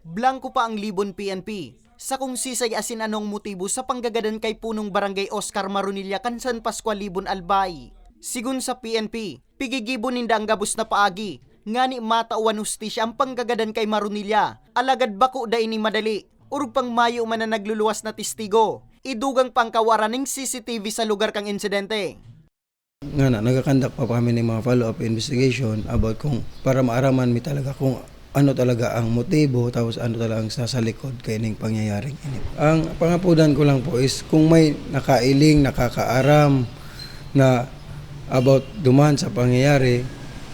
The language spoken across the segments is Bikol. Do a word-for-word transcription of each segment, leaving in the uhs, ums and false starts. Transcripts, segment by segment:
Blangko pa ang Libon P N P sa kung sisay asin anong motibo sa panggagadan kay punong barangay Oscar Maronilla kan San Pascual, Libon, Albay. Sigon sa P N P, pigigibo ninda ang gabos na paagi ngani matawan hustisya ang panggagadan kay Maronilla. Alagad bako dai ini madali, orog pang mayo man na nagluluwas na testigo. Idugang pa ang kawaran ning C C T V sa lugar kan insidente. Ngana, nagakandak pa kami ng mga follow-up investigation about kung para maaraman mi talaga kung ano talaga ang motibo tapos ano talaga ang sa, sa likod kaining pangyayaring ini. Ang pangapudan ko lang po is kung may nakailing, nakakaaram na about duman sa pangyayari,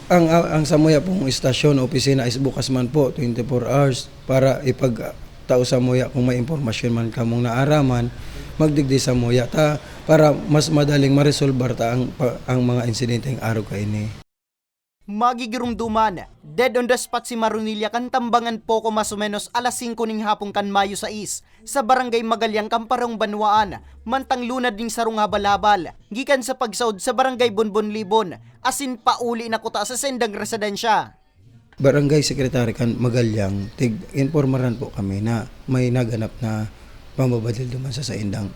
ang ang samuya pong istasyon, opisina is bukas man po twenty-four hours para ipagtao samuya kung may impormasyon man kamong naaraman, magdigdi samuya ta para mas madaling maresolbar ta ang, pa- ang mga insidenteng arog kaini. Magigiromdoman, dead on the spot si Maronilla kan tambangan poko mas o menos alas singko ning hapon kan Mayo sais sa Barangay Magalyang, Camparong Banwaan, mantang lunad ning sarong habal-habal gikan sa pagsaod sa Barangay Bonbon, Libon, asin pauli na kuta sa saindang residensya. Barangay Secretary kan Magalyang, tig-informaran po kami na may naganap na pambabadil duman sa saindang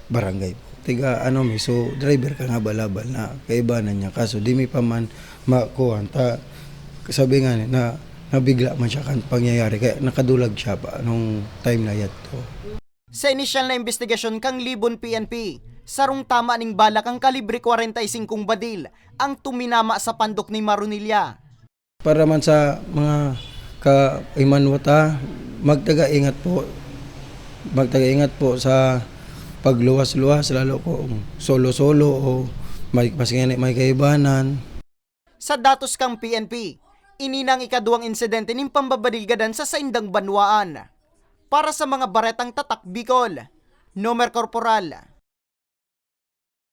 barangay po. Tiga ano mi, so driver kan habal-habal na kaibanan niya. Kaso di mi pa man makuha. Ta, sabi nga na nabigla man siya kan pangyayari, kaya nakadulag siya pa nung time na yadto. Sa inisyal na imbestigasyon kan Libon P N P, sarong tama ning bala kan kalibre kwarenta y singkong badil ang tuminama sa pandok ni Maronilla. Para man sa mga kaimanwata, magtaga-ingat po. Magtaga-ingat po sa pagluwas-luwas, lalo kung solo-solo o may, mas nga may kaibanan. Sa datos kan P N P, ini na ang ikaduwang insidente nin pambabadil gadan sa saindang banwaan. Para sa mga baretang tatak Bicol, Nomer Corporal.